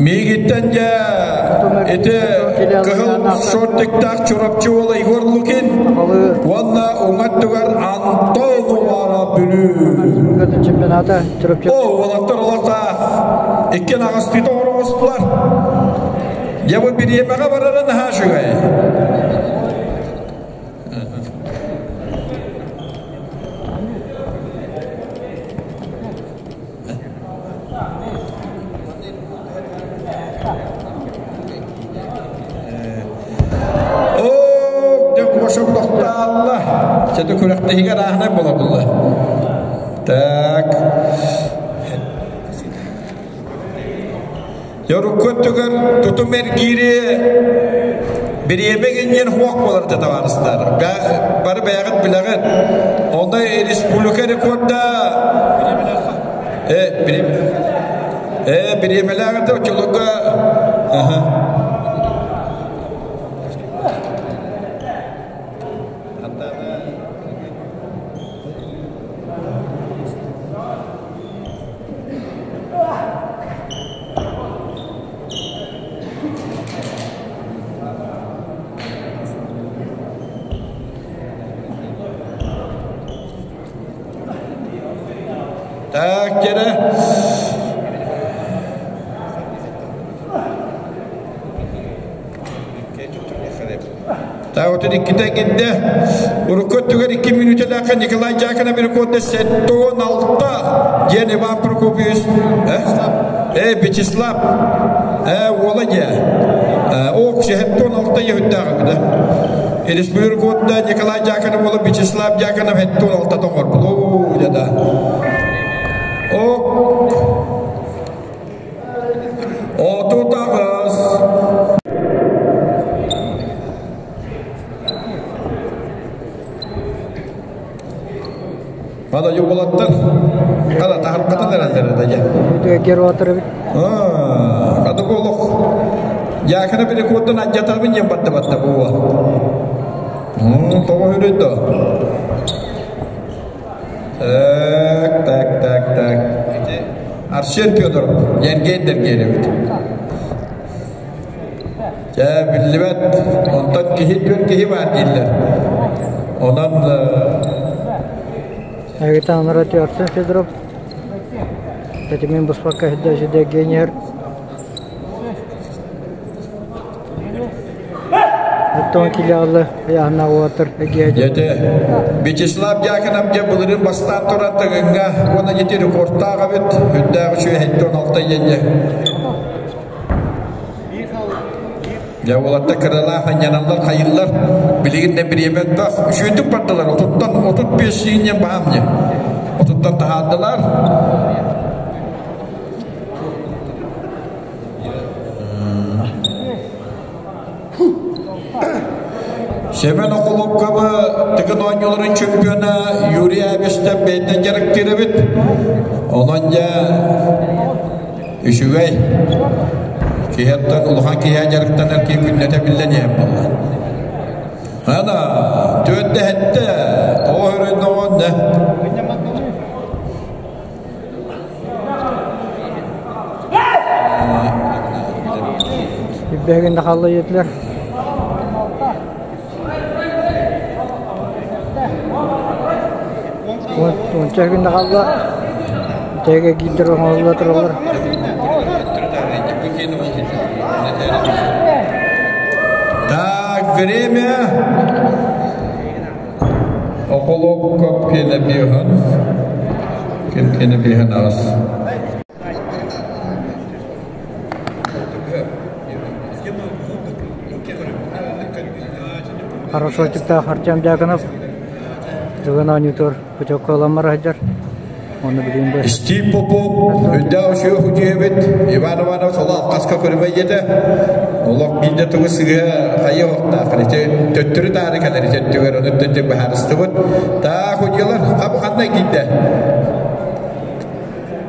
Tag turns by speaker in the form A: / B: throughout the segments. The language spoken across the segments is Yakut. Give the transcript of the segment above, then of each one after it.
A: Миигиттэн дьэ ити кыһыл шортиктаах Чурапчы уола Егор Лукин уонна уҥа өттүгэр Антон Уваров Бүлүү.
B: Чемпионата Чурапчы.
A: О, уолаттар олорта икки аҕастыы тоҕороҕостулар. Дьэ бу бириэмэҕэ барара наһаа үчүгэй. Оо, дьэ Гоша тохтоолло. Чэ күрэхтэһиигэ арааһынай буола булла. Так. Дьэ, урукку өттүгэр тутум эргиири бириэмэ гинньэн хуох буолар да табаарыстар. Бары бэйэҕит билэҕит. Онно республика рекорда э бириэмэ э бириэмэлээҕитэ оччолорго аха Так, кere. Так, отут иккитэ кидде. Урукку өттүгэр 2 мүнүүтэлээххэ Николай Дьяконов рекорда 76 диэн Иван Прокопьевич э Вячеслав э уола дьэ о 76 йөһүттээҕи да Республика рекорда Николай Дьяконов уола Вячеслав Дьяконов 76 тоҥорбут оо дьэ да ок 38. Мана югалаттар хана таһарбатан эрэллэр да дьэ.
B: Герватор эбит.
A: Кады олох Якына переходтан адьатабын диэн батта батта буо. Тоҕо үрүйдө. Так, так, так, так. Арсен Федоров, Ергейдер гелебит. Дьэ, биллибэт, онтон киһи түөн киһи баар дииллэр. Онон
B: Агитан Арсен Федоров, Тэтимин буспакка сидэ генер. Оттон килиаллы ыйааһыннаах уолаттар
A: Дьэ, Вячеслав Дьяконов дьэ былырыын бастаан туран Тыгыҥҥа уонна дьити рекордтаах эбит. Үрдээх үчүгэй 76 диэн Дьэ уолаттар кыралаах анньаналлар хайыллар. Билигин да бириэмэ элбэх. Үчүгэйдик бардылар. Отуттан 35 сиинньэн баһаам дьэ. Отуттан таһаардылар. Семен Околопковы Тыгын оонньууларын чемпиона Юрий Абестов бэйэтинэн дьарыктыыр эбит. Онон дьэ үчүгэй. Киһиэттэн улахан киһи дьарыктанар киһи күннэтэ биллэн иһэн буолла. Ана, түөртэ сэттэ, тоҕо өрөйдө да.
B: Бэһигин да хаалла ийэтилэр. Уонча күн да хаалла. Тэгэ киирдэр оҥоһулла тураллар.
A: Так, время. Охолооккоп киэнэ биэһэн, ким киэнэ биэһэн аҕыс.
B: Хорошо типтаах Артем Дьяконов бүгүн оонньуутугар путевка ыламмар сылдьар. Оны билигин бу
A: Стив Попов үрдээх үчүгэй худьуһэбит Иван Иванович олох алҕаска көрүбэйдэтэ. Олох биирдэ тугу сыыһа хайа уохтаах ити төттөрү таары кэлэр ити өттүгэр ону өттүн быһаарыстыбыт. Таа худьялар хабы ханна киирдэ?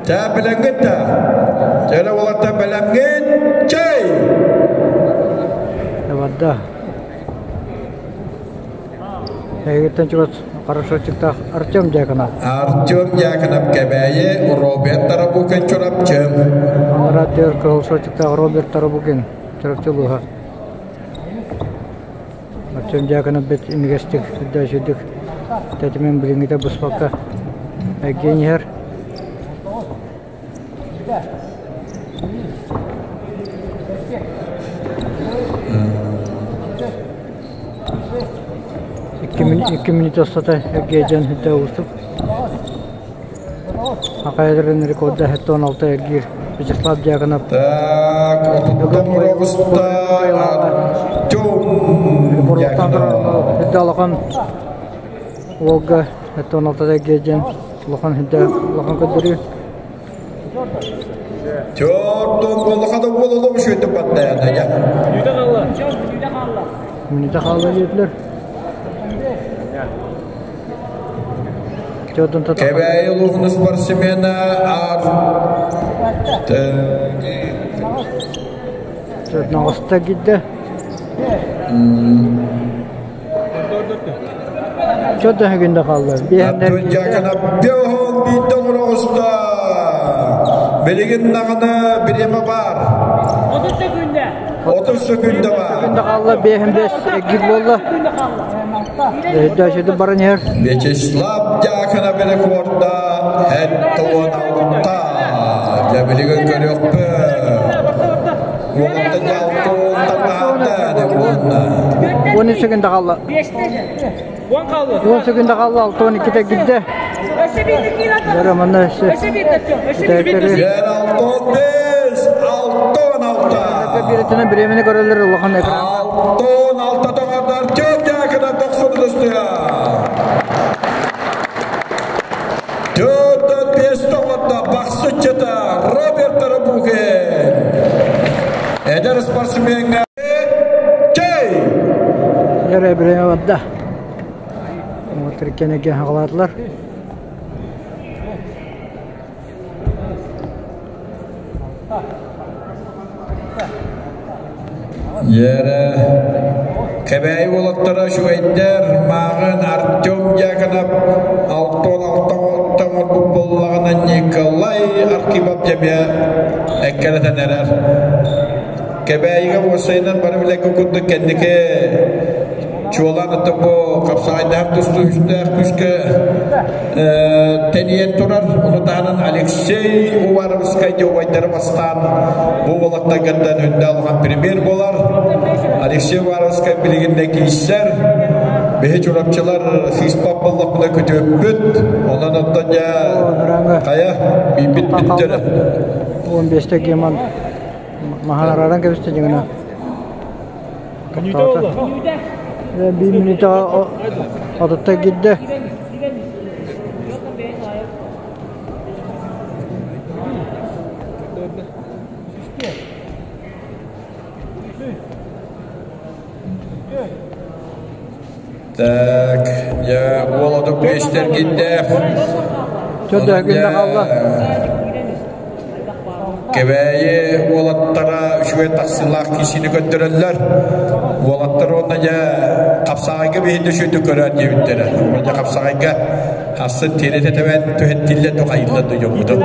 A: Таа бэлэмҥит да? Чөлө уолаттар бэлэмҥит чэй!
B: Барда. Эһигиттэн чугас хорошочиктаах Артем Дьяконов.
A: Артем Дьяконов Кэбээйи, Роберт Тарабукин Чурапчы.
B: Анараа түөр кыһыл шотиктаах Роберт Тарабукин Чурапчы улууһа. Артем Дьяконов бит имигэстик, үрдээчүйдүк тэтимин билиҥҥитэ быспакка эргийэн иһэр. Икки мүнүүтэ устата эргийдэн үрдэ уустук. Акайдарын рекорда 76 эргиир Вячеслав Дьяконов.
A: Так, отуттан уроҕуста Артем Дьяконов.
B: Үрдэ улахан уолга 76 эргийдэн улахан үрдэ улахан көрдөрүү.
A: Төрдөн улахан уол олом шөйтүп баттайана я.
B: Мүнүүтэ хаалла диэтилэр.
A: Кэбээйи улууһун спортсмена Артем
B: Наҕыста киирдэ. Чөтө күндэ хаалла.
A: Артем Дьяконов бөһөн биирдэ оҥороҕуста. Билигин даҕаны бириэмэ баар. 30 секунда баар.
B: Күндэ хаалла, 5-5 эггит буолла. Өйдөөчүдү баран иһэр.
A: Вячеслав Дьяконов рекорда 76. Дьэ билигин көрүөхпүт. Уолаттан дьалтон тартаатта уонна.
B: 13 секунда хаалла. 10 секунда хаалла, 6-12-те кирдэ. Бары манна өссө
A: Дьэр 65, 66.
B: Биретинен биремини көрөлөр улахан экран.
A: 66 тоҕордар Артем Дьяконов тохсун ытыстыа. Төрдөн бес тоҕордо бахсыччыта Роберт Тарабукин. Эдэр спортсмеҥҥа Кей!
B: Дьэрэ биреме барда. Триккенеге хаҕалаатылар.
A: Дьэрэ Кэбээйи уолаттара үчүгэйдэр, мааҕын Артем Дьяконов 66 оҥорбут буоллаҕына Николай Архипов дьэбиэ эккирэтэн эрэр. Кэбээйигэ уопсайынан бары билэргэ курдук кэнники чуолаан оттон бу хапсаҕайдаах тустуу үстээх күүскэ тэнийэн турар. Ону таһынан Алексей Уваровскай диэн убайдары бастаан бу уолаттаргаттан үрдэ улахан премьер буолар. Алексей Уваровскай билигин да киирсэр. Биһи чурапчылар сыыспат буоллахпына күтүөппүт. Онон оттон дьэ хайа биирбит бүттэрэ.
B: 15-те Геман Маһараран кэбистэ дьиҥинэ. Тохтоото. Биир мүнүүтэ отутта киирдэ.
A: Так, я уолатык биэстэргиндээх.
B: Чөдөһүгүндэ хаалла.
A: Кэбээйи уолаттара үчүгэй тахсыылаах киисини көрдөрөллөр. Уолаттар уонна дьэ хапсаҕайга биһинде үчүгүйдүк көрөөр диэбиттэрэ. Дьэ хапсаҕайга ахсын тиэрэтэ тэбэн түһэттиллэ тухайылла дойдубутун.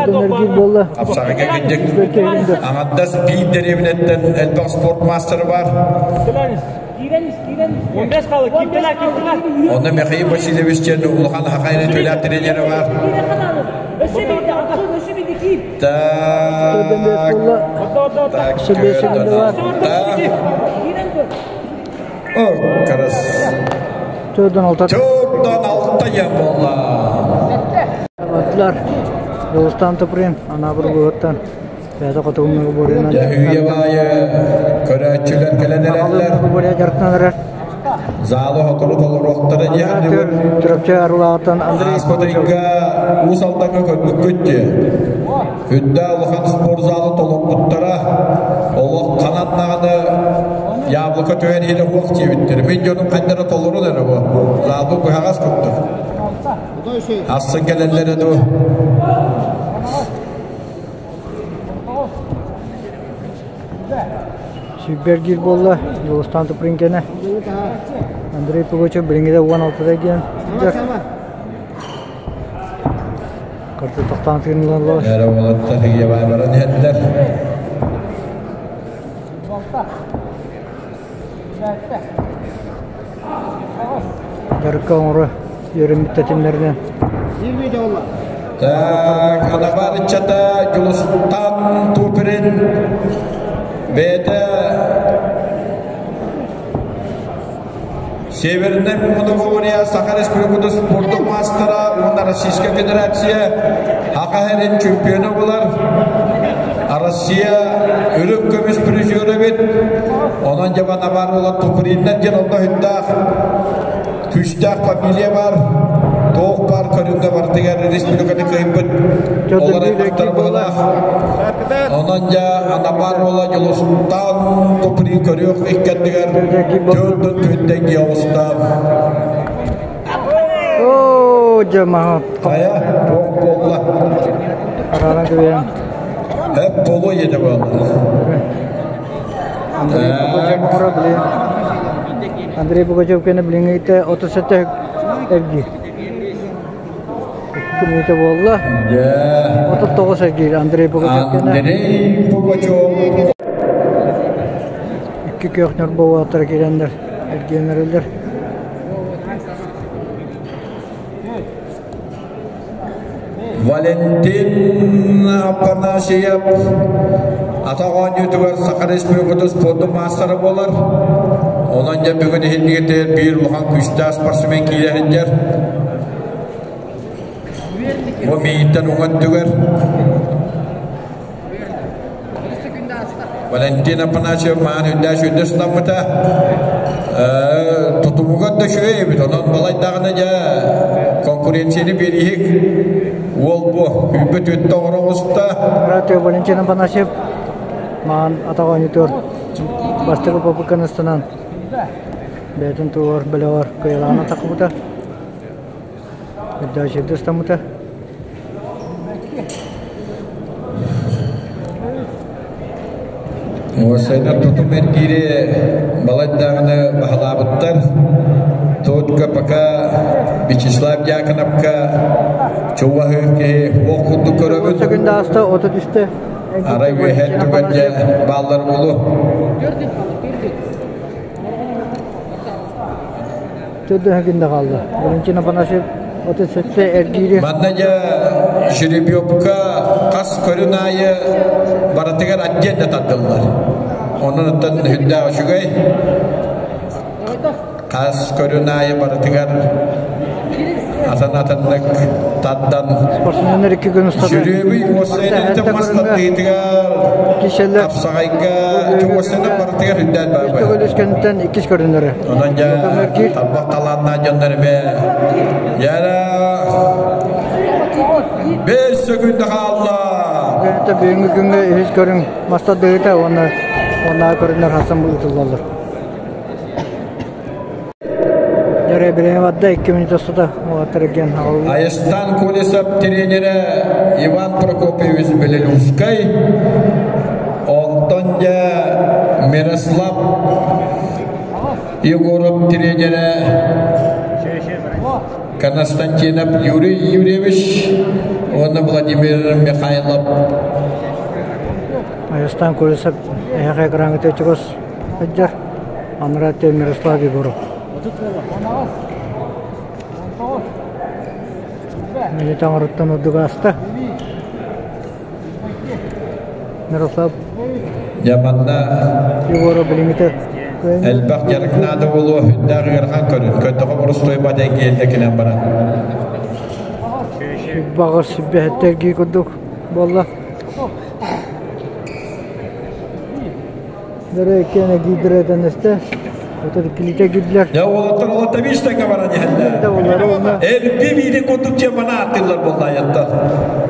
A: Хапсаҕайга кырдьык аҥардас биир дэриэбинэттэн элбэх спорт маастара бар. Онно Михаил Васильевич диэн улахан хахайны төлөөх тренері бар. Так, так, О, карас.
B: Төрдөн алта.
A: Төрдөн алта ем болла.
B: Атлар. Жолустан туприн, ана бір бұғыттан. Бәді хотугуннугу буорунан
A: Дьэ, баайы көрөөччүлэр кэлэн эрэллэр.
B: Буория дьарыктанарар.
A: Залы хотору толоруохтара диэн
B: Чурапчы Арылаҕыттан Андрей
A: Ааспыт ыйга Уус Алдаҥҥа көрбүккүт дии. Үрдэ улахан спорт залы толорбуттара. Олох ханан даҕаны яблоко түһэн иһинэ уох диэбиттэр. Мин дьонум хайдара толорун эрэ бу. Залбы быһаҕас курдук. Ахсын кэлэллэрэ дуу.
B: Сүүрбэргиир буолла Дьулустаан Туприн кэнэ. Андрей Пугачев билиҥҥитэ 16-да диэн сылдьар. Карты тохтоон тыынылаллар.
A: Эрэ уолаттар ийэбай баран иһэллэр.
B: Дьарыкка оҥоро үөрэммит тэтимнэринэн.
A: Так, Анабар ыччата Дьулустан Туприн бэйэтэ Северная Монголия Саха Республикатын спордун маастара уонна Российская Федерация Саха сирин чемпиона буолар. Россия үрүҥ көмүс призера эбит. Онон дьэ Банабар уола Туприннар диэн онно үттээх күүстээх фамилия бар. Туох бар көрүҥҥэ барытыгар республиканы кыайбыт олор аймахтар быһылаах. Онон дьэ Анабар уола Дьулустаан Туприн көрүөх иккэрдигэр төрдүн түһүттэн оҕустаан.
B: Оо, дьэ маһа.
A: Хайа, туох буолла?
B: Арааран кэбиһэн.
A: Эп буолуо диэтэ буолла.
B: Андрей Пугачев оҥоро билин. Андрей Пугачев кэнэ билиҥҥитэ 37 эргиир. Күнүтэ буолла.
A: Дьэ.
B: 39 эргиир Андрей Пугачев кэнэ.
A: Андрей Пугачев.
B: Икки күөх ньурба уолаттара киирэннэр эргийэн эрэллэр.
A: Валентин Афанасьев атах оонньуутугар Саха Республикатын спордун маастара буолар. Онон дьэ бүгүн иһиннигитигэр биир улахан күүстээх спортсмен киирэ сылдьар. Бу миигиттэн уҥа өттүгэр Валентин Афанасьев маан үрдээх сүүрдэ сынаммыта. Тутумугар да үчүгэй эбит. Онон балайдаҕына дьэ конкуренцияны биэрииһик уол бу күүппүт үттэ оҥоро оҕуста.
B: Братья Валентин Афанасьев маан атах оонньуутугар бастакы попыкканы ыстанан бэйэтин туһугар бөлөҕөр кыайылаҕын атахпыта. Үрдээх сүүрдэ ыстаммыта.
A: Уосайдар тутум эргиири балайдааҕыны баһылаабыттар. Тотка пока Вячеслав Дьяконовка чугаһыыр киһи ох курдук көрөбүт.
B: Секунда ааста, 33
A: Арай үөһэн түгэн дьэ бааллар буолуо.
B: Төрдүһэ күндэ хаалла. Валентин Афанасьев 37 эргиири.
A: Манна дьэ жеребьевка хас көрүн аайы барытыгар отдельно тардыллар. Онон оттон үрдээх үчүгэй. Хас көрүн аайы барытыгар атын-атыннык тардан
B: Спортсменнар икки күн устата
A: Жүрүөбүй уоссайынан мас тардыытыгар тапсаҕайга чугасынан барытыгар үрдээн баар
B: Төгүл кэнниттэн иккис көрүннөрө.
A: Онон дьэ тарбах талааннаах дьоннор эмэ яра 5 секунда хаалла.
B: Бүгүҥҥү күҥҥэ үһүс көрүҥ мас тардыыта уонна уонна көрүҥнэр хасан ыытыллаллар. Дьэ бириэмэ барда 2 минута устата уолаттар эргийэн аҕаллылар.
A: Айыстан Колесов тренерэ Иван Прокопьевич Белелюскай, онтон дьэ Мирослав Егоров тренерэ Константинов Юрий Юрьевич уонна Владимир Михайлов.
B: Айыстан Колесов эһэхэ экраҥҥыта чугас сылдьар. Анараа Мирослав Егоров. Мини таҥарыттан ордук ааста. Мирослав
A: Дьэ манна
B: Егоров билиҥҥитэ
A: элбэх дьарык наада буолуо үрдээх ыарахан көрүн көрдөҕө боростуой бадай киэллэ кэлэн баран.
B: Баҕар сүбэһиттэргии курдук буолла. Дөрө иккиэн эгиидэрэ тэннэстэ. Отут иккилиитэ киирдилэр.
A: Я уолаттар уолаттар биистэнгэ баран иһэллэр. Эрби биири курдук диэн мана ааттыыллар буолла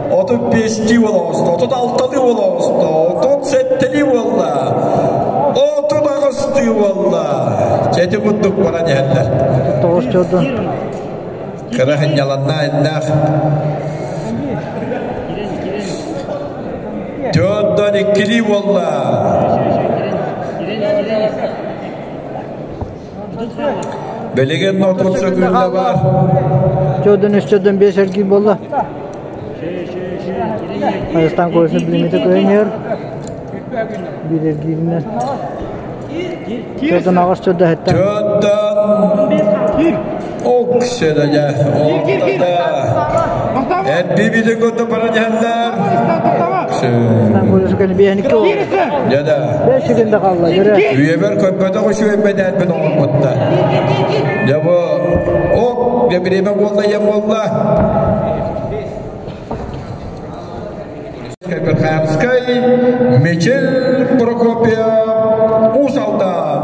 A: 35-ти буола оҕуста, 36-лыы буола оҕуста, 37-лии буолла, 38-тыы буолла. Чэти курдук баран иһэллэр.
B: Тоҕус чордон.
A: Кыра хынньаланна иннах. Төрдөн иккилии буолла. Билигин 30 секунда бар.
B: Чөдөн үс чөдөн бес эргий болла. Айыстан көрсө билимити көйнөр. Бир эргийинен. Чөдөн ағаш чөдө хеттен.
A: Чөдөн Окседе ортада. Эбби көтө бара дьэһэллэр.
B: Айыстан көрсө кene биэхникке
A: Дьэ
B: Бес секунда қалла. Жүре.
A: Үйэбэр көппөтө үчүгэйбэдээппин оҥорбутта. Дьэ бу ок дьэ бириэмэ буолла ийэм буолла. Верхоянскай Мичил Прокопьев Уус Алдан.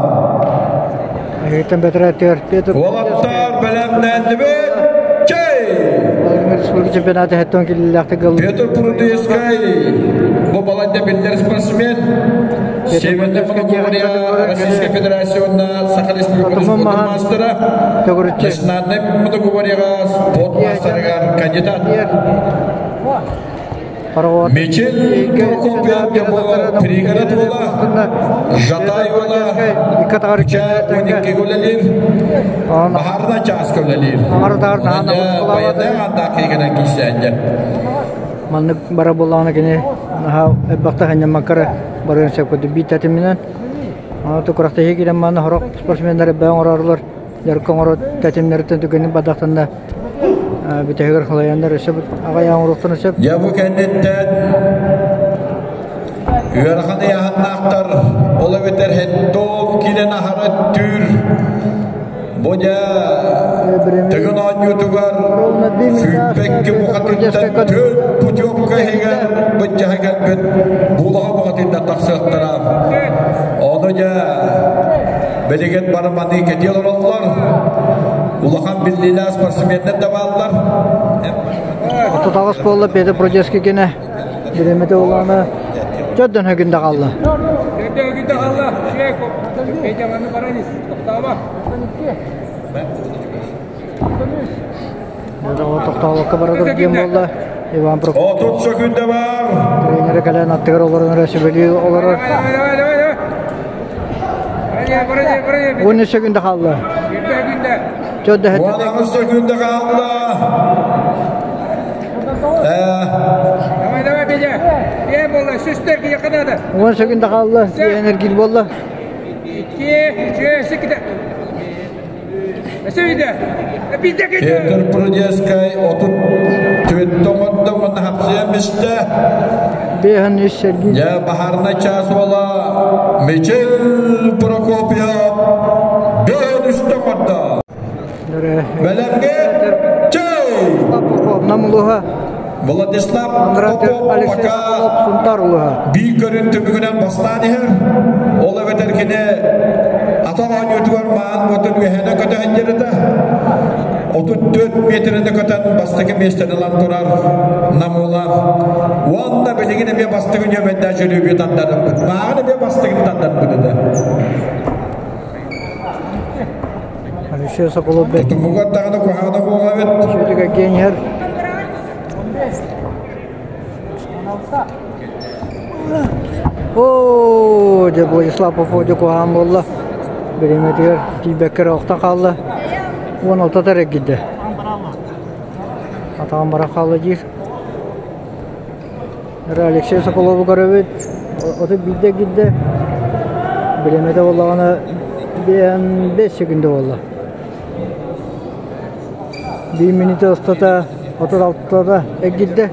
B: Эһиттэн бэтэрээттигэр Петр
A: Уолаттар бэлэмнэндибит. Чэй!
B: Республика чемпионаты хэттон киллээхтик гыл.
A: Петр Прудыйскай бу балайда биллэр спортсмен. Северный многоборье Российской Федерации уонна Саха Республикатын
B: Отумун
A: спорт
B: махан
A: мастера.
B: төгүрүччү.
A: Национальный многоборьеға спорт мастерыгар кандидат.
B: Паровод.
A: Мичил Прокопьев бу пригород уола, Жатай уола, Ча 12 үлэлиир, Баһаарына чааска үлэлиир. Баяда анда кийгенен киисээнньэ.
B: Маннык бара буоллаҕына кини наһаа элбэхтэ ханньаммаккара барыан сөп курдук биир тэтиминэн. Аны күрэхтэһии киирэн манна сорох спортсменнар элбэҕи оҥорорлор, дьарыкка оҥорор тэтимнэриттэн түгэнин бардахтарына бүтэһигэр халайаннар өссө аҕай оҥоруохтарын сөп.
A: Дьэ бу кэнниттэн ыарахан ыйааһыннаахтар ол эбэтэр хеттоон киирэн аһара өттүүр бу дьэ Тыгын оонньуутугар сүүрбэкки бухатыттан төрт путевка иһигэр быччаһа кэлбит буулаҕа бухатыттан тахсыахтара. Ону дьэ билигин барыманыы кэтии олороллор. Улахан биллиилээх спортсменнэр да бааллар.
B: 38 буолла Петр Бродецкий генэ бириэмэтэ улаана төрдөн өгүндэ хаалла. Тохтоолокко барар диэн буолла. Иван Прокопьев
A: 30 секунда бар.
B: тренері кэлэн аттыгар олорон эрэ сүбэлии олорор. 13 секунда хаалла. Чөдө
A: 18 секунда хаалла.
B: 10 секунда хаалла. Энергил буолла.
A: Петр Прудецкай 34 оҥордо уонна хапсыйан бистэ.
B: Бехан үс Сергей.
A: Дьэ баһаарынай чаас уола Мичил Прокопьев бэйэн үстэ оҥордо. Бэлэмҥэ чэй!
B: Попов Нам улууһа.
A: Владислав Попов
B: Алексей
A: пока
B: Соколов Сунтаар улууһа.
A: биир көрүн түмүгүнэн бастаан иһэр. Ол эбэтэр кини атах оонньуутугар маан уотун үөһэнэ көтөһөн дьарыта. 34 метрини көтөн бастакы миэстэни ылан турар Намула. Уонна билигин эмиэ бастыгы ньүөмэйдээх жөрүүбү таттарбыт. Мааҕын эмиэ бастыгын таттарбыт этэ.
B: Алексей Соколов
A: Тутумугар даҕаны куһаҕана буолабыт.
B: Сүтүгэ генер. Оо, дьэ Владислав Попов дьэ куһаҕан буолла. Бириэмэтигэр тиийбэккэ эрэ охтон хаалла. 16 эрэ эргийдэ. Атаҕын баран хаалла диир. Эрэ Алексей Соколову көрөбүт. 31 эргийдэ. Бириэмэтэ буоллаҕына 5 секунда буолла. Биир мүнүүтэ устата 36-да эргийдэ.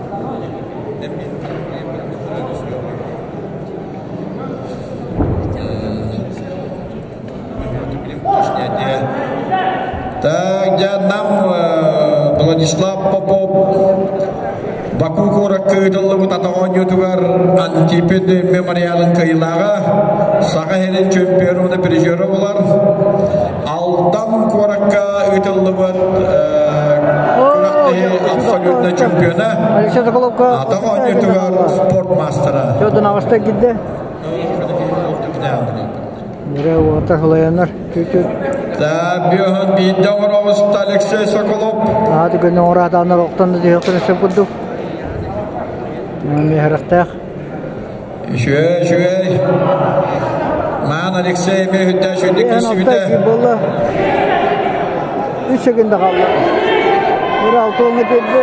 A: Так, дьэ нам Владислав Попов Баку куоракка ыытыллыбыт атах оонньуутугар Антипин мемориалын кыайыылааҕа, Саха сирин чемпиона уонна призера буолар. Алдан куоракка ыытыллыбыт күрэхтэһии абсолютно чемпиона,
B: Алексей Соколовка
A: атах оонньуутугар спорт мастера.
B: Чөдөн аҕыста киирдэ. Мира уота халаяннар чуть-чуть.
A: Да, биоһун биирдэ оҥороҕуста Алексей Соколов.
B: Ааты күннэ оҥораатааннар охтон да түһүөхтэрин сөп курдук. Миһэрихтээх.
A: Үчүгэй, үчүгэй. Маан Алексей эмиэ үрдээх үчүгэйдик киирсибитэ.
B: Буолла. Үс секунда хаалла. Бір алты оңы тиэрдэ.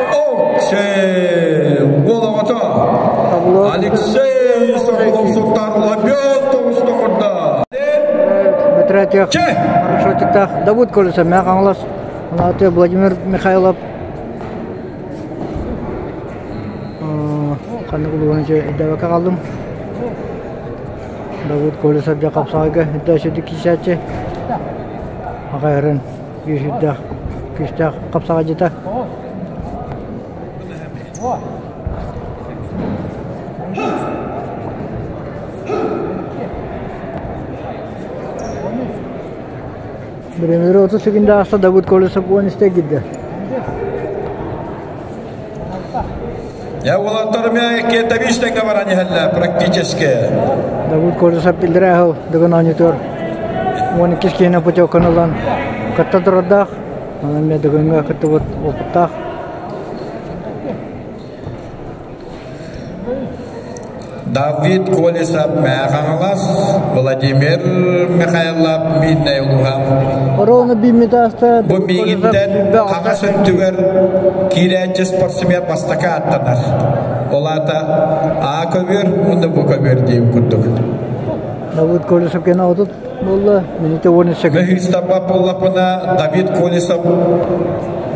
A: Оксей! Уол оҕото! Алексей Соколов суттаарыла бөт тоҕус тоҕурда.
B: Бэтрээтиэх парашютиктаах Давыд Колесов Мэҥэ Хаҥалас Анааты Владимир Михайлов ханнык улууһун өйдөөбөккө хааллым. Давыд Колесов дьэ хапсаҕайга үрдээччи киирсээччи. Аҕайарын күүстээх күүстээх хапсаҕайдьыта. Биримир 30 секунда ааста Давыд Колесов уон истэ киирдэ.
A: Я уолаттар кетавистенге баран иһэллэр практически.
B: Давыд Колесов биллэрэ аһыл дыгын оонньутугар 12 киһини путевканы ылан кытта турардаах. Онон эмиэ Дыгыҥҥа кыттыбыт опыттаах.
A: Давид Колесов Мэхаҥалас, Владимир Михайлов Мииннэй улууһа.
B: Ровно биир ааста
A: Бу миигиттэн хаҥас өттүгэр киирээччи спортсмен бастакы ааттанар. Ол аата А көбүөр уонна Б көбүөр диэн курдук.
B: Давид Колесов кэнэ отут буолла, минутэ уон секунд.
A: Мөһүүстаппа буоллахпына Давид Колесов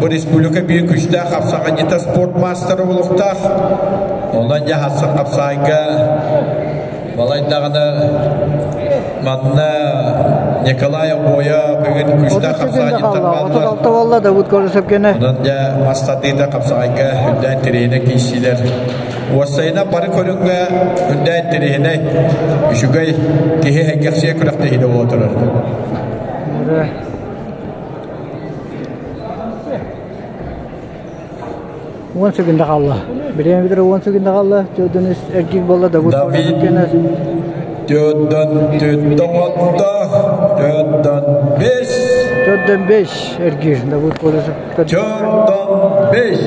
A: бу республика биир күчтээх хапсаҕайдьыта спорт маастара буолуохтаах. Онон дьэ хассан хапсаайга балайдаҕына манна Николай Обоя бүгүн күчтээх хапсаҕайдьыттар бааллар.
B: Алта буолла Давид Колесов кэнэ.
A: Онон дьэ мастардыыта хапсаҕайга үрдээн тириһинэ киирсиилэр. Уоссайынан бары көрүҥҥэ үрдээн тириһинэ үчүгэй киһи эйгэхсийэ күрэхтэһиитэ буола турар.
B: Уон секунда хаалла. Бириэмэ бүтэр уон секунда хаалла. Төрдөн үс эргиир буолла Давид
A: Давид төрдөн төрдөн отто, төрдөн бес.
B: Төрдөн бес эргиир Давид Колесов.
A: Төрдөн бес.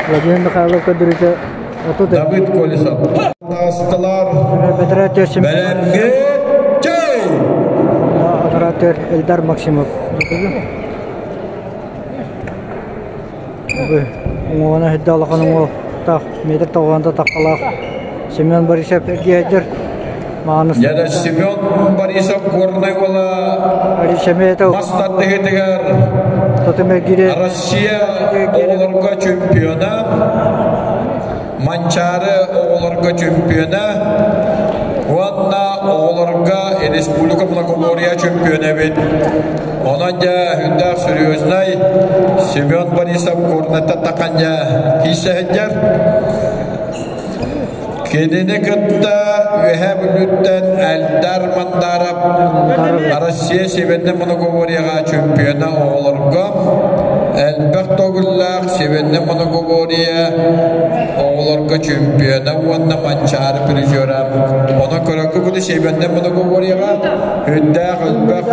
B: Владимир Михайлов көрдөрүүтэ отут.
A: Давид Колесов. Таастылар.
B: Бэтэрээттэр
A: Бэлэмҥэ чэй!
B: Оператор Эльдар Максимов. Уҥуоҕуна сирдэ улахан уҥуохтаах, метр тоҕуонта таххалаах Семен Борисов эргиһэйдэр маҕаныс
A: Дьэ Семен Борисов Горнай уола мас тардыһыытыгар Россия оҕолорго чемпиона, Манчаары оҕолорго чемпиона уонна оҕолорго республика многоборья чемпиона эбит. Онон дьэ үрдээх серьезнай Семен Борисов Горнайтан таххан дьэ киирсэ сылдьар. Кинини кытта Үөһээ Бүлүүттэн Эльдар Мандаров Россия Севернэй многоборьеҕа чемпиона оҕолорго элбэх төгүллээх Севернэй многоборье оҕолорго чемпиона уонна Манчаары призера. Онон көрөргө куду Севернэй многоборьеҕа үрдээх элбэх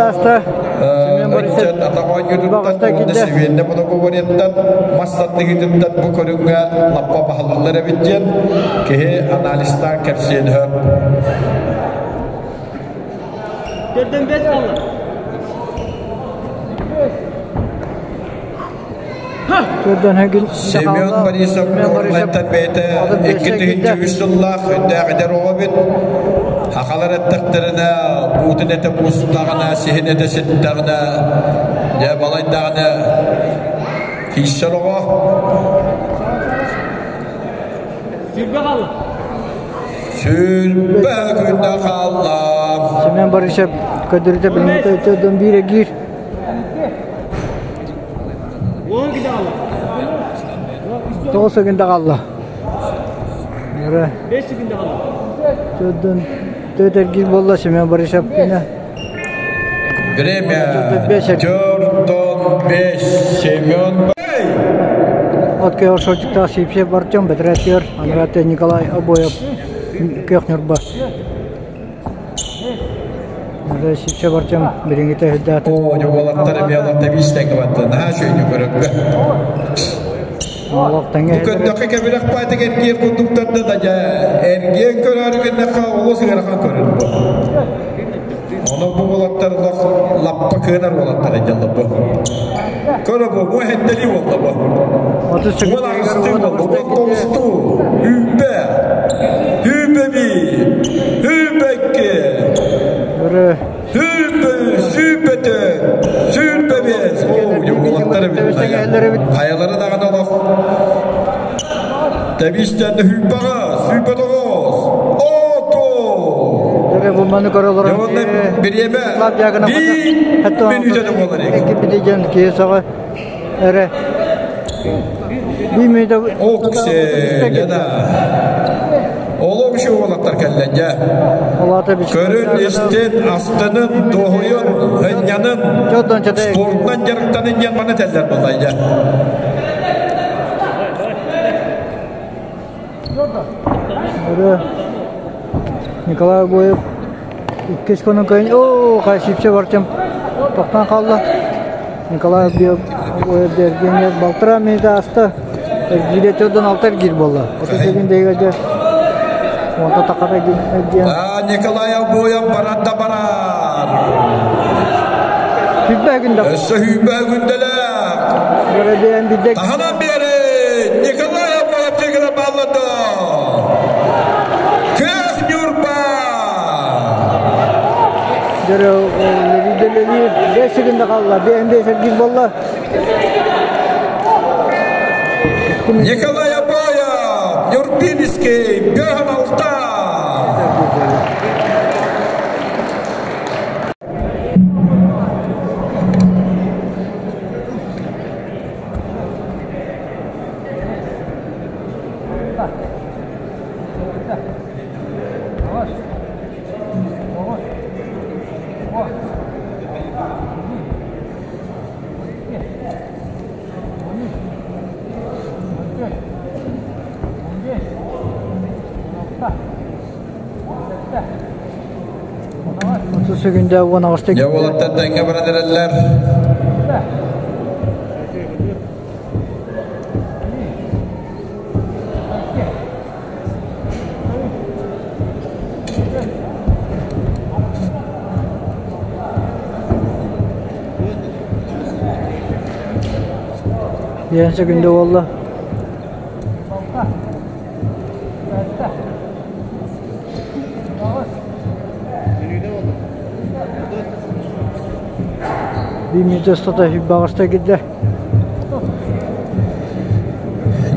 A: ыччат атах оонньуутуттан уонна Севернэй многоборьеттан мас тардыһыытыттан бу көрүҥҥэ лаппа баһыллар эбит диэн киһи анализтаан кэпсиэн сөп.
C: Төрдөн бес kaldı.
A: Семен Борисов Горнайтан бэйэтэ икки тыһыынча үс сыллаах үрдээх эдэр оҕо эбит. Хахалар эттэхтэринэ, буутун этэ буустаҕына, сиһин этэ ситтэҕинэ, дьэ балайдаҕына киирсэр оҕо.
C: Сүүрбэ хаалла.
A: Сүүрбэ күндэ хаалла.
B: Семен Борисов көрдөрүүтэ билиҥҥитэ төрдөн биир эгиир.
C: Уон күндэ хаалла.
B: Тоҕус секунда хаалла.
C: Бес секунда хаалла.
B: Төрдөн төрт эргиир буолла Семен Борисов күнэ.
A: Время төрдөн бес Семен
B: От ошочуктаах Сипсев Артем, бэтэрээттигэр Андрей Николай Обоев Күөх Ньурба. Сипсев Артем билиҥҥитэ үрдээтэ.
A: О, уолаттар эмиэ биистэҥҥэ батта. Наһаа үчүгэйдик көрөргө.
B: Олох тэҥҥэ
A: Бу көрдөххө кэбирэх баайтык эргиэр курдуктарда да дьэ эргиэн көрөөрү гыннахха олус ыарахан көрөр бу. Ону бу уолаттар лаппа кыанар уолаттар дьалла бу. Көрө бу, бу хэттели болла бу. Уол аҕыстыы болла, уол тоҕустуу, үүбэ, үүбэ биир, үүбэ икки, үүбэ үс, сүүрбэ төрт, 25. Оо, уолаттар эбит. Хайалара даҕаны олох Тэбиистэн сүүрбэҕэ, 29, 30.
B: Дөрө бу маны көрө олорон
A: Уонна бириэмэ биир мүнүүтэ буолар.
B: Икки киһи саҕа эрэ биир мүнүүтэ
A: Оксе, да. Олох үчүгэй уолаттар кэллэ дьэ. Көрүн, истин, астынын, дуоһуйун, ынньанын, спортунан дьарыктанын диэн маны этэллэр буоллай дьэ.
B: Николай Обоев иккис күнүн көйн оо хай сипсе барчым тохтон хаалла. Николай Обоев дергенге балтара минута аста. Эргиирэ төрдөн алта эргиир буолла. 38 дэйгэ дьэ уонта тахара диэн.
A: А Николай Обоев барар да барар.
B: Хүббэ күндэ.
A: Өссө хүббэ күндэлээх.
B: Бэрэбиэн бидде.
A: Таһынан биэри Николай Обоев тегіре баллады. Күөх Ньурба!
B: Дөрө лидерлери 5 секунда қалла. 5 эргиир буолла.
A: Николай Обоев, Нюрбинский, Бөһөн алта.
B: 30 секунда 10 аҕыста.
A: Дьэ уолаттар тэҥҥэ баран эрэллэр.
B: 5 секунда буолла. 1 мүнүүтэ устата 28 киирдэ.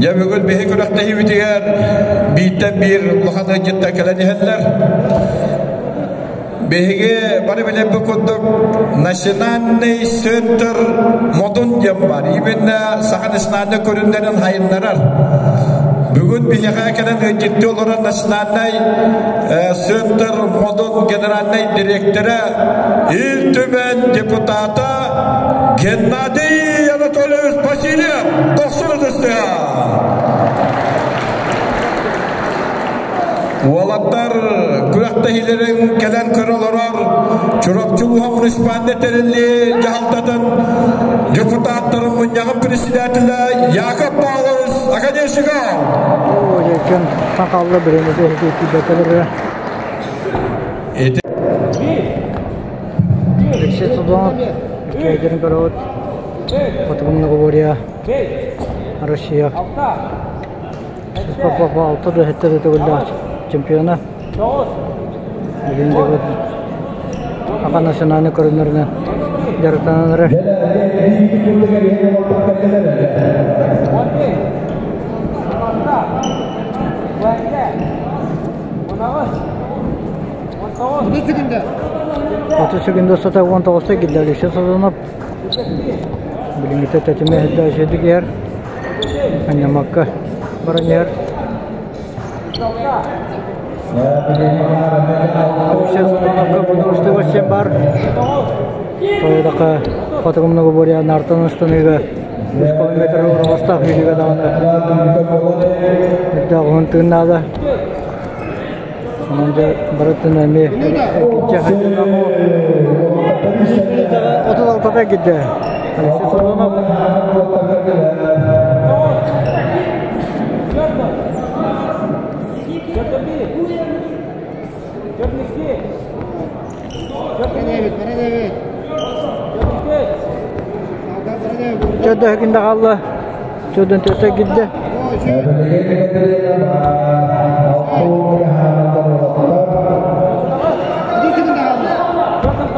A: Дьэ бүгүн биһи күрэхтэһиибитигэр бииртэн биир улахан ыалдьыттар кэлэн иһэллэр. Биһиги бары билэрбит курдук Национальный центр Модун диэн бар. Именно саха национальнай көрүҥнэрин хайыннарар. Бүгүн биһиэхэ кэлэн ыалдьыттыы олорор Национальный центр Модун генеральнай директора, Ил Түмэн депутата Геннадий Анатольевич Васильев тохсун ытыстыа. Уолаттар күрэхтэһиилэрин кэлэн көрө олорор Чурапчы улууһа муниципальнай тэриллии дьаһалтатын депутаттарын мунньаҕын председателэ Яков Павлович Оконешников.
B: Кем хаалла бириэмэтэ киирбэтэлэр. Алексей Сазонов иккиэйдэрин көрөбүт. Хотугу многоборье Россия алта да сэттэ да төгүллээх чемпиона. Билигин дьыбыт Аха национальнай көрүҥнэринэн дьарыктанан эрэр. 30 секунда устата 19 киирдэ Алексей Сазонов. Билиҥҥитэ тэтимэ сылдьа үчүгэйдик иһэр. Анньамакка баран иһэр. Алексей Сазоновка будуруштуга сен бар. Тойдака хотугу многоборье нартан ыстаныыга 3 километр ураҕастаах сүүрүүгэ даҕаны үрдээх уһун тыыннаада. Онон дьэ барытын эмиэ эргиччи 36-та киирдэ. Алексей Сазонов. Төрдөһүгүндэ хаалла. Төрдөн төртө киирдэ.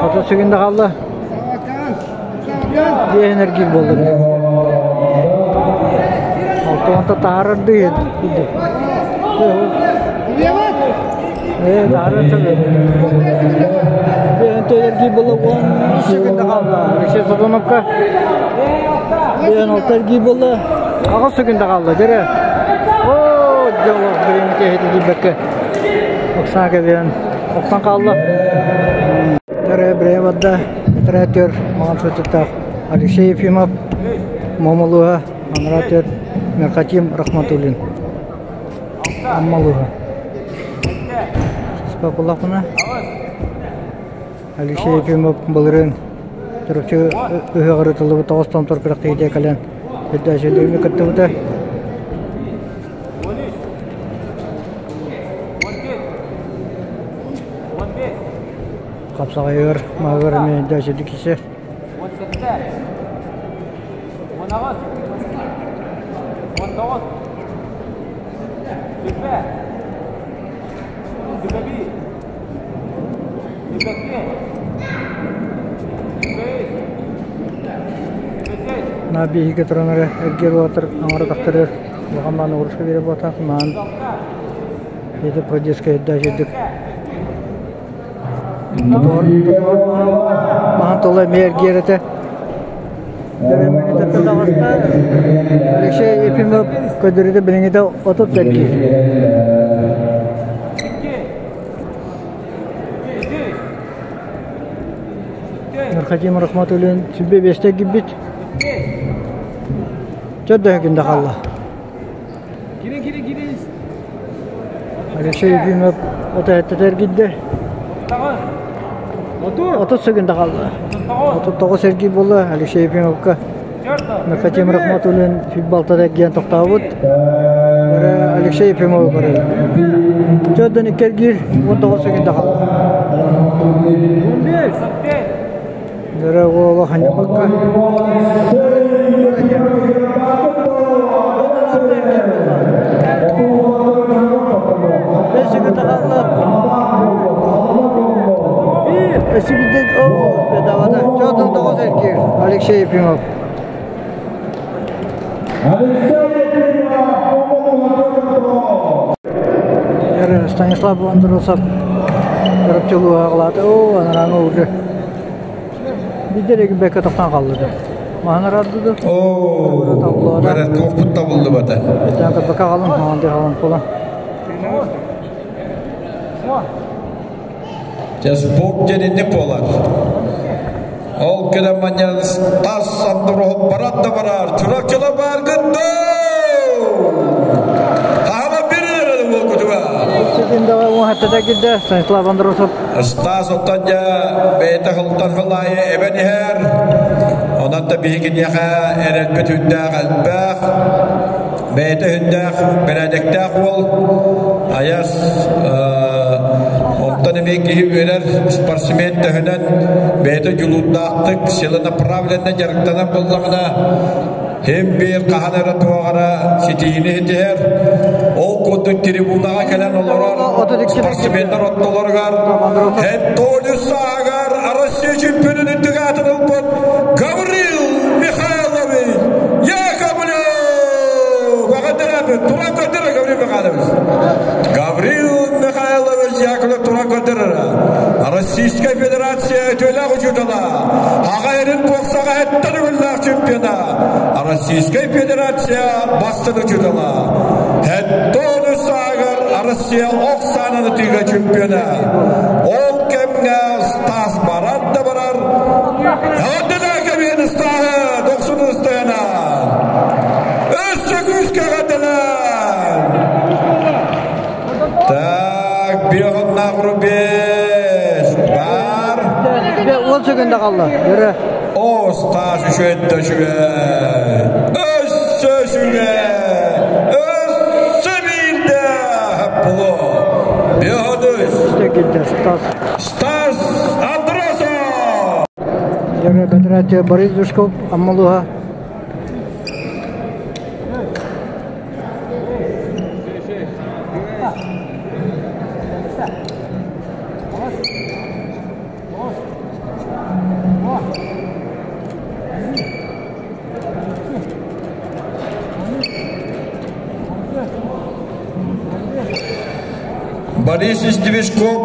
B: Отут секунда хаалла. Биэһин эргиир буолла. Алтыонта таһаарар дыы. Ээ, таһаарар Биэһин эргиир буолла 10 секунда хаалла. Алексей Сазоновка. Биэһин алта эргиир буолла. 8 секунда хаалла. Дьэрэ. Оо, дьолох бириэмэ киһити диэбэккэ. Оксана кэбиһэн охтон хаалла. Дьэрэ бириэмэ барда. Оператор маҥан сытыктаах Алексей Ефимов, Момолуга, оператор Мерхатим Рахматуллин, Аммалуга. Спакулахуна Алексей Ефимов былырыын Чурапчы ыһыаҕар ыытыллыбыт тоҕус томтор күрэхтэһиитэ кэлэн үрдээччилэргэ кыттыбыта. Хапсаҕайыгар маһыгар эмиэ дьээчэдик кисе. На биһиги туран эрэ эргиэр уотар аҥара тахтарыар улахан мааны уруска биэрэ буотаах маан это продеская дьээчэдик Маһын тыла эмиэ эргиэр этэ. Таҕыста Алексей Ефимов көрдөрүүтэ билиҥҥитэ 30 эргиир. Нурхатим Рахматуллин сүбэ биэстэ киирбит. Төрдөһө күндэ хаалла. Алексей Ефимов отоһуттата эргийдэ. 30 секунда хаалла. 39 эргий буолла Алексей Ефимовка. Михатим Рахматуллин футболтан эргийэн тохтообут. Алексей Ефимов көрөр. Төрдөн икки эргиир 19 секунда хаалла. Дөрө уола ханньаппакка. Алексей Ефимов. Станислав Андросов Чурапчылуу аҕалаата. Оо, анараҥа уже Биирдэ эрэ бэккэ тохтоон хаалла да. Маһын араарды да.
A: Оо, бэрэ туохпут табыллыбата.
B: Этэн бэккэ хаалан, хаалан хаалан буолан.
A: Дьэ, спорт диэн инник буолар. Ол кэлэн манньан тас Андрохов барат да барар, Чурапчыла бааргын Хаһана бирер буолгутуга.
B: Станислав Андросов.
A: Стас оттон дьэ бэйэтэ сылтан сыл аайы эбэн иһэр. Онон да биһигиниэхэ эрэлбит үрдээх элбэх. Бэйэтэ үрдээх, бэрээдэктээх уол. Айас онтон эмиэ киһи үөрэр спортсмен төһөнөн бэйэтэ дьулуурдаахтык силонаправленно дьарыктанар буоллаҕына Ким биир хаһан эрэ туох эрэ ситиһиини ситиһэр, ол курдук трибунаҕа кэлэн олорор спортсменнар ортолоругар Антониус сааһыгар Россия чемпионун үрдүк аатын ылбыт Гаврил Михайлович Яковлев! Эҕэрдэлээбит туран көрдөрөр Гаврил Михайлович. Гаврил Михайлович Яковлев туран көрдөрөр. Российская Федерация үтүөлээх учуутала, аҕа эрин боксаҕа эттэн үгүллээх чемпиона, Российская Федерация бастыҥ учуутала, Хеттон саагар Россия ох саанан ытыыга чемпиона. Ол кэмҥэ Стас барар да барар, Эҕэрдэлээ кэбиһин Стаһы, дохсун ыстайана! Өссө күүскэ эҕэрдэлээ! Так, биоҕуннаах рубеж бар.
B: 10 секунда қалды. Бері.
A: О, Стас үчүгэй үчүгэй. Өссө үчүгэй. Өссө биирдэ. Було. Биоҕунус.
B: Стас.
A: Стас Андросов.
B: Бері Борис Душков, Аммалуха.
A: Борис Издвижков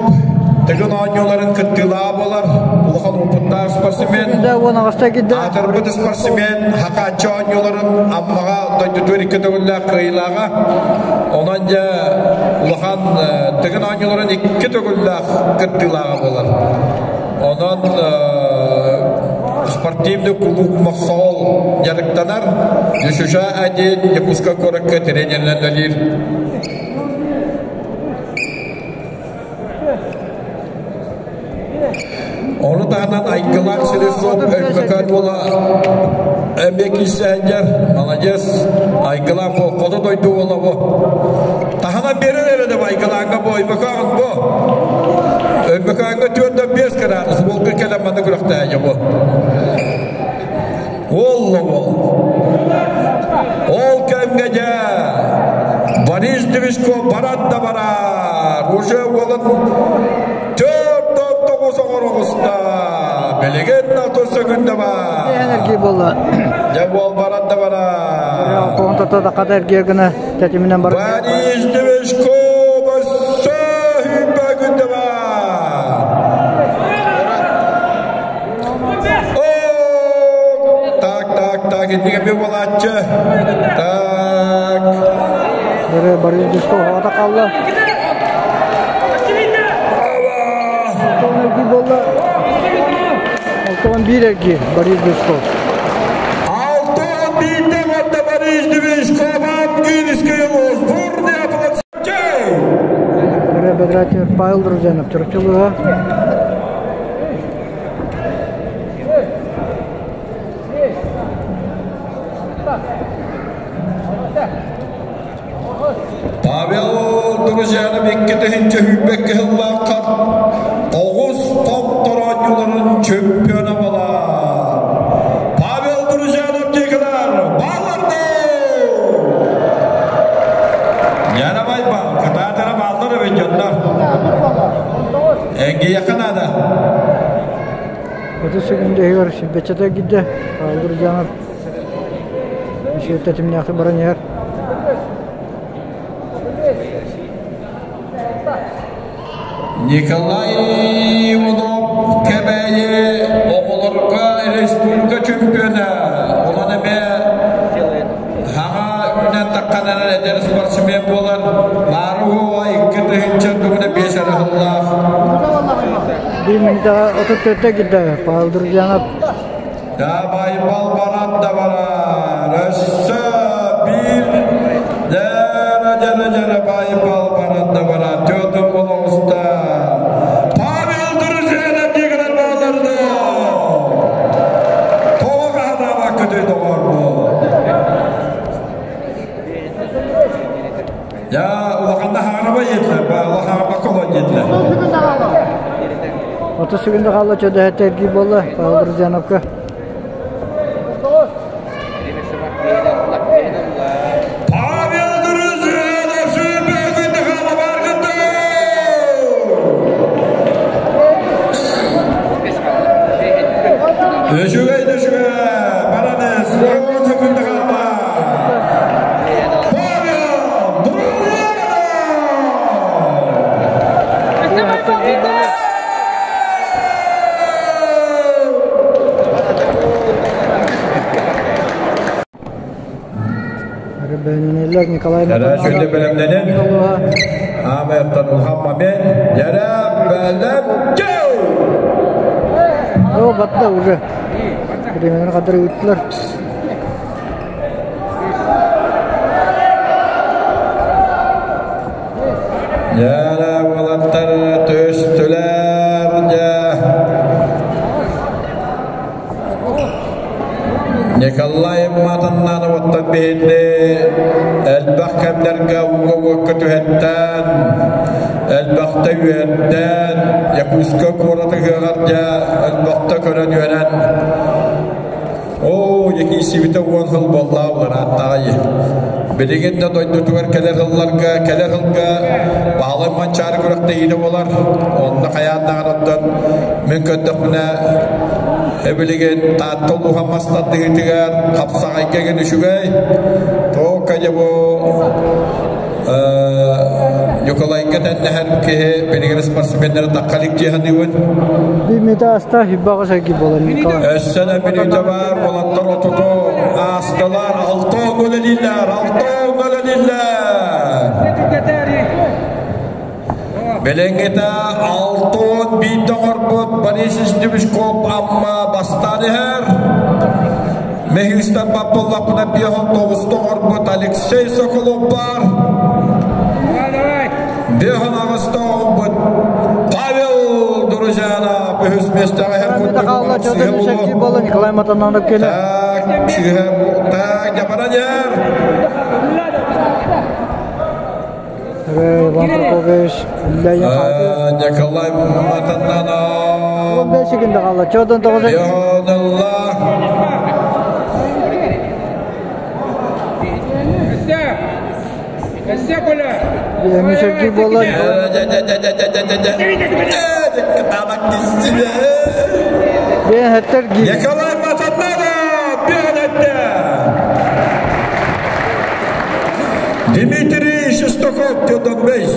A: Тыгын оонньууларын кыттыылааҕа буолар, улахан уопуттаах спортсмен. Аатырбыт спортсмен Хакааччы оонньууларын Аммаҕа дойдутугар икки төгүллээх кыайыылааҕа. Онон дьэ улахан Тыгын оонньууларын икки төгүллээх кыттыылааҕа буолар. Онон спортивный клуб Мохсоҕол дьарыктанар. Дюшуша один Якутскай куоракка тренеринэн үлэлиир. Ону таһынан айгылаах сири суох Өймөкөөн уола эмиэ киирсээдьэр, молодец, айгылаах бу, хоту дойду уола бу. Таһынан биэрэн эрэ да айгылааҥҥа бу Өймөкөөн бу. Өймөкөөҥҥө 4-5 градус, уолга кэлэн манна күрэхтэһэ бу. Уолла уол. Ол кэмҥэ дьэ Борис Движко баран да барар. Уже уолун 4-9 оҕороҕуста. Билигин да сөкүндэ бар.
B: Энергия буолла.
A: Дьэ уол баран да барар.
B: Тоҕонтото да хата эргиэр гына тэтиминэн бар.
A: Борис Движко өссө hүүрбэ күндэ бар. Так, так, так, иннигэ би буолааччы. Так.
B: Бары бары диско хоҕото хаалла. Алтон эргий буолла. Алтон биир эргий Борис Дисков.
A: Алтон биирдэ барда Борис Дисков Ангельский улуус бурный
B: Бэдэрээччи Павел Друзенов Чурапчылыга.
A: Павел Друзьянов 2022 сыллаахха оҕус томтороонньуларын чөмпүйөнэ буолар. Павел Друзьянов диэкилэр баалларды! Ярамай бал, кытаатара бааллар эбит дьоннор. Эҥгийэхэ наада.
B: Оту сүгүндэ силбэччэтэ киирдэ. Павел Друзьянов үчүгэй тэтимнээхтик баран иһэр.
A: Николай Иванов Кэбээйи оҕолорго республика чемпиона. Онон эмиэ хаҥа үүнэн таххан эрэр эдэр спортсмен буолар. Лааруһуа 2005 арыһыллаах.
B: Биир минутаҕа 34 киирдэ Павел Друзьянов.
A: Да байбал баран да барар. Өссө биир дьэрэ дьэрэ дьэрэ байбал баран да барар. Тётым болоҕуста. Павел Друзьянов дигилер бааларды. Тоҕо хаһадаабаккытый доҕор бу? Я улаханна хаараба диэтилэр, улахаабакка олон диэтилэр.
B: 30 секунда хаалла чөдөһөттө эргий буолла Павел Друзьяновка.
A: Павел Друзьянов сүүрбэ хаала баргытты! Үчүгэй да үчүгэй! Баранес, 10 секунда хаалла! Павел Друзьянов!
B: Бэнэнэллэр Николай
A: Яра шүнде бэлэмнэнэн Аамайаттан улахан мен Яра бэлэм
B: О, батта уже. Временен кадыр ыыттылар.
A: Яра уолаттар түстүлэр дьэ. Николай Матаннановаттан биһинни элбэх кэмнэргэ ууга-уокка түһэттэн, элбэхтэ үөрдэн, Якутска куораты ыһыаҕар дьэ элбэхтэ көрөн үөрэн Оо, якиисибитэ 10 сыл буоллаа ырааттаҕай. Билигин да дойдутугар кэлэр сылларга, кэлэр сылга Баһылай Манчаары күрэхтэһиитэ буолар. Онно хайаан даҕаныттан мин көрдөхпүнэ билигин Таатта улууһа мас тардыһыытыгар хапсаҕайга игин үчүгэй. Тоокка дьэ бу. Ньукулайга тэннэһэр киһи билигин спортсменнары таххалик дьиһаныыбын.
B: Биир мүнүүтэ аста, хүббаҕа сэргий буолар Николай.
A: Өссө да мүнүүтэ баар, уолаттар отуту аастылар, алтон үлэлииллэр, алтон үлэлииллэр. Билиҥҥитэ алтон биирдэ оҥорбут Борис Дюбишков Амма бастаан иһэр. Мехистан баппыллаппына биэһон тоҕуста оҥорбут Алексей Соколов баар. Биэһон аҕыста оҥорбут Павел Друзьянов үһүс миэстэҕэ иһэр курдук.
B: Николай Матананов кэлэ.
A: Так, так, дьабаран иһэр.
B: Иван Прокопьевич
A: Николай Матананов.
B: 15 секунда қалды. Чодан 9
A: Йонallah.
B: Сергей буолла.
A: Николай Матананов бигэнэтте. Дмитрий Шестаков Тедонбейс.